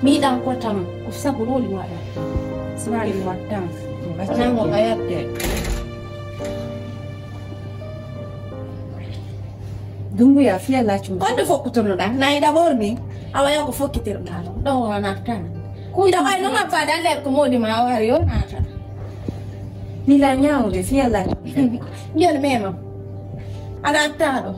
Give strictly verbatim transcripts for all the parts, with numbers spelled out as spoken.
Mi yiɗan ko tan, ko sabu ɗoo ɗi waɗa. Si maa ɗi wattan, wonaa mo ɓayadde. Dumbuya, fii Alla accu. Ko honɗun fokkutunoɗaa? Nayi d'abord ni, a wayan ko fokkitirɗaa ɗoo. Ɗoo o naatan. Ko ida way non abbaade Alla ko moodi ma a wari yo naata. Mi la ñaawde, fii Alla accu. Njol mema. A naattaa ɗoo.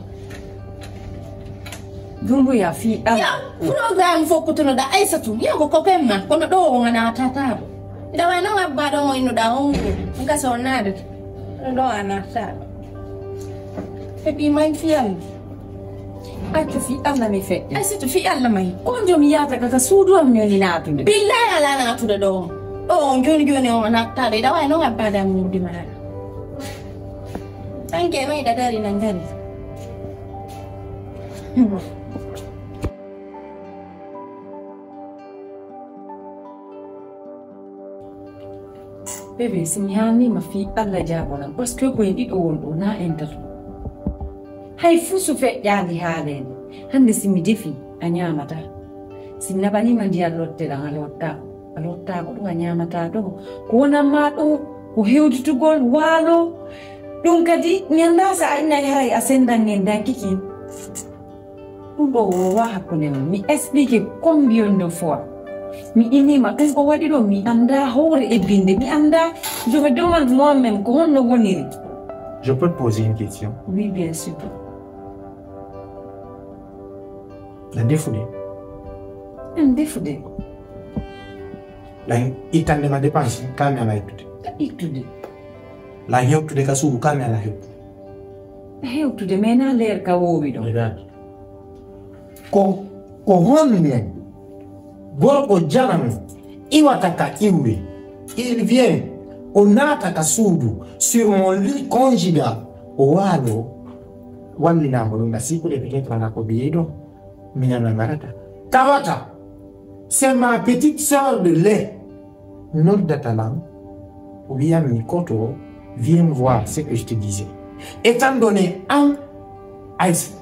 Dumbuya, fii Alla. Ya, programme fokkutunoɗaa Aysatu. Ya ko copain ma, kono ɗoo o naatataa ɗoo. Ida way non abbaaɗo mo innuɗaa on ko. Ngasa o naadata. Ɗoo a naatataa ɗoo. Epi may fii Alla. Accu fii Alla mi feƴƴa. Aysatu fii Alla may. Ko joom yaata ka, ka suudu am mi woni naatude. Billahi alaa naatude ɗoo. Ɗoo on jooni jooni on a naatataa ɗoo. Ida way non abbaaɗo am murdi ma. Anke may da dari nan dari. Bébé, si mi haalnii ma fii Alla jaabonam, parce que ko en ɗiɗo won ɗoo, naa en tato. Hay fuu so feƴƴaali haaleede, hannde si mi defii, a ñaamataa. Si mi naɓanii ma ndiyan lotte ɗan, a lottaako. A lottaako ɗoo, a ñaamataa ɗoo. Ko wonan maa ɗoo, ko hewtitugol, waalo. Ɗun kadi, mi anndaa si a innay haray a senndan en dakiki. Ɗun ɗoo o wowaa hakkunde men. Mi explique combien de fois. Mi innii ma ɗun ko waɗi ɗoo, mi anndaa hoore ebbinde, mi anndaa, je me demande moi-même ko honno woniri. Je peux te poser une question? Oui, bien sûr. La defude? En defude. La ittande ma dépense, ka mi alaa ittude. Ka ittude. La hewtude ka suudu, ka mi alaa hewtude. Hewtude, mais naa leer ka woowi ɗoo. Ko, ko honno gorko jamanu iwata ka iwre, il vient, o naata ka suudu, sur mon lit conjugal, o waaloo, wallinaama ɗun, a sikkude peut-être alaa ko biyeɗon, mi nana ngarata. Tawata, c'est ma petite sœur de lait. Noddata lan, o wi'ammi, "Koto, viens voir ce que je te disais." Étant donné an, Aysatu,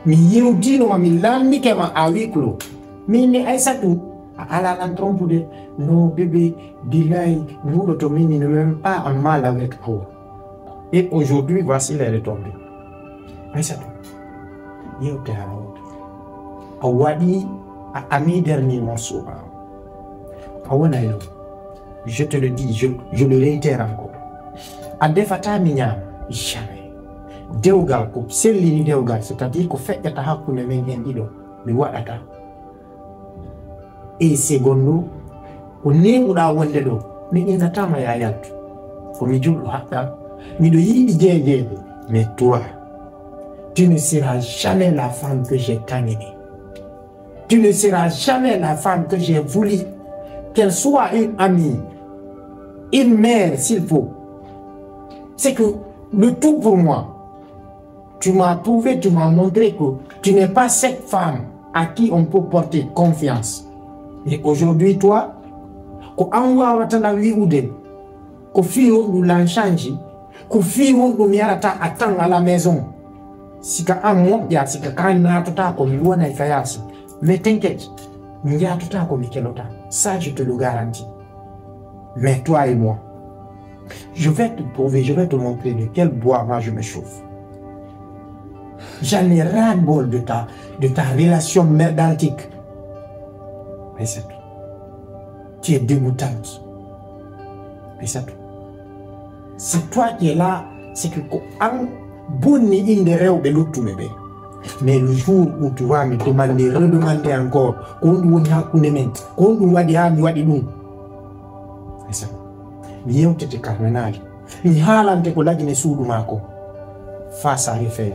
mi yewtiino ma, mi landike ma à huis clos. Min ni Aysatu, a alaa lan trompude. Non, bébé, billahi, nguɗo to min, il ne veut même pas en mal avec Awa. Et aujourd'hui, voici les retombées. Aysatu, yewte hara wota. A waɗi, a ami dernier morceau ma. A wonay ɗoo. Je te le dis, je, je le réitère encore. A defataa mi ñaama. Jamais. Dewgal ko sellini dewgal, c'est-à-dire ko feƴƴata hakkunde men en ɗiɗo, mi waɗataa. Et seconde, ko neeɓuɗaa wonde ɗoo, mi innataa ma yaa yaltu. Ko mi julɗo haqqan, miɗo yiɗi jeejeede. Mais toi, tu ne seras jamais la femme que j'ai tanguinée. Tu ne seras jamais la femme que j'ai voulu. Qu'elle soit une amie, une mère s'il faut. C'est que le tout pour moi. Tu m'as prouvé, tu m'as montré que tu n'es pas cette femme à qui on peut porter confiance. Et aujourd'hui, toi, ko an waawata lan wi'ude, ko fii honɗun lan change, ko fii honɗun mi yarataa a tan à la maison. Si ka an moƴƴaa, si ka kaan naatotaako, mi wonay ka yaasi. Mais t'inquiète, mi yaatotaako, mi kelotaa. Ça, je te le garantis. Mais toi et moi, je vais te prouver, je vais te montrer de quel bois moi je me chauffe. J'en ai ras-le-bol de ta, de ta relation merdantique. Aysatu, tu es dégoûtante. Aysatu, c'est toi qui es là, c'est que ko an bonni innde rewɓe luttuɓe ɓe. Mais le jour où tu vas me demander, redemander encore, ko honɗun woni hakkunde men, ko honɗun waɗi haa mi waɗi ɗun? Aysatu, mi yewtete ka menaali. Mi haalante ko lagine suudu maa kon. Face à le fait.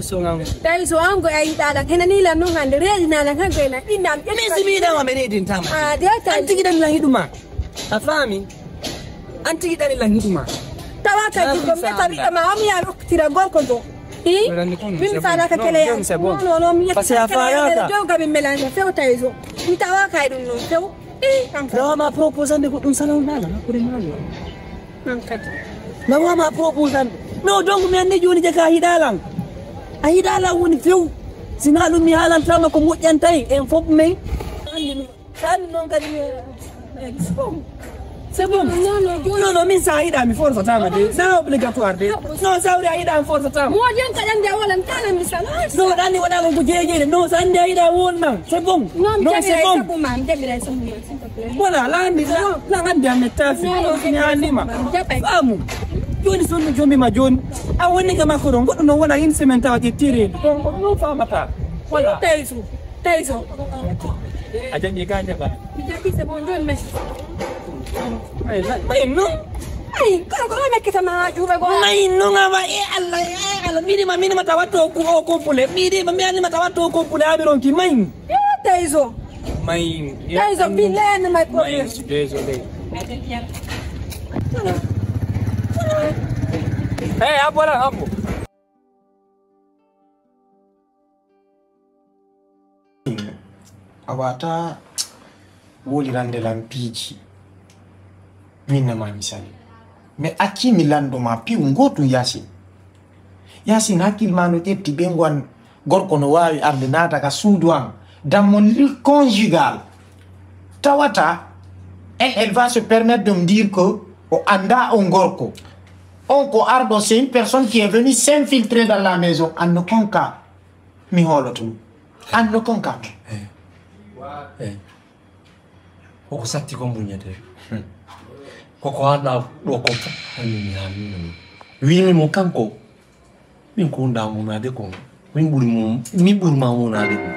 solution an. Tawi so an ko a yiɗaa lan, hena nii lan non hannde, reedinaa lan han ko ena inna am. Min si mi yiɗaama, mi reedintaama. Ah, de tawi. An tigi ɗan lan hiɗuma. A faami? An tigi ɗan lan hiɗuma. Tawa ka jikko, mi tawi ma, o mi yaa okkitira gorko to. Ii? Min faalaaka tele yaa. Non, non, non, mi parce que a faalaaka. Jawga min melange, few tawi so. Mi tawaaka e ɗum non, few. Ii, an ka. Tawa ma proposande ko ɗum salon ɗan, hakkunde ma. An kadi. Na wama proposal. No, donc mi anndi jooni je ka hiɗaa lan. A hiɗaa lan woni few. Si naa ɗum mi haalantaama ko moƴƴanta en, en fof men. Anndi non kadi, eh, c'est bon. C'est bon. Non, non, non, non, min sa a yiɗaa mi force tama de. C'est obligatoire de. Non, sa a yiɗaa mi force tama. Mo jen ka ɗan de a walan tana mi sala. Non, ɗan ni waɗa ko jeejeɗe. Non, sa anndi a yiɗaa won man. C'est bon. Non, c'est bon. Voilà, la andi, la, la andi a mettaasi. Mi haalima. Faamu. Jooni so mi jombi ma jooni. A woni ka makko ɗon. Goɗɗo non wona une semaine tawa ƴettiri. Ɗon ko ɗum faamata. Voilà. Tawi so. Tawi so. A jaɓi ka jaɓa. Mi jaɓi c'est bon, jooni merci. Ay, la, ay, non. Ay, kono ko mekkita ma juuɓe go. May non a wa, e Allah, e Allah. Miɗima, miɗima tawa to ko o ko pule. Miɗima, mi anima tawa to ko pule. Abiron ki may. Yo, tawi so. May, ya, tawi so, billahi, no may problème. May, je suis désolé. Hey, abola, abo. A wata wolirande lan piiji. Min na ma misali. Mais acci mi lando ma piw ngotu Yasin. Yasin, hakkil ma no ƴetti ɓe ngon gorko no waawi arde naata ka suudu an, dans mon lit conjugal. Tawata, elle, elle va se permettre de me dire que o anda on gorko. On ko arɗo, c'est une personne qui est venue s'infiltrer dans la maison. An no konka, mi hooloto ɗum. An no konka. Eh. Eh. Koko satti ko muññete. Hmm. Koko haɗa ɗo ko fof. Anni mi haalino ɗum. Wiimi mo kanko, min ko wonɗa munaade kon. Min ɓuri mo, min ɓuri ma munaade ɗum.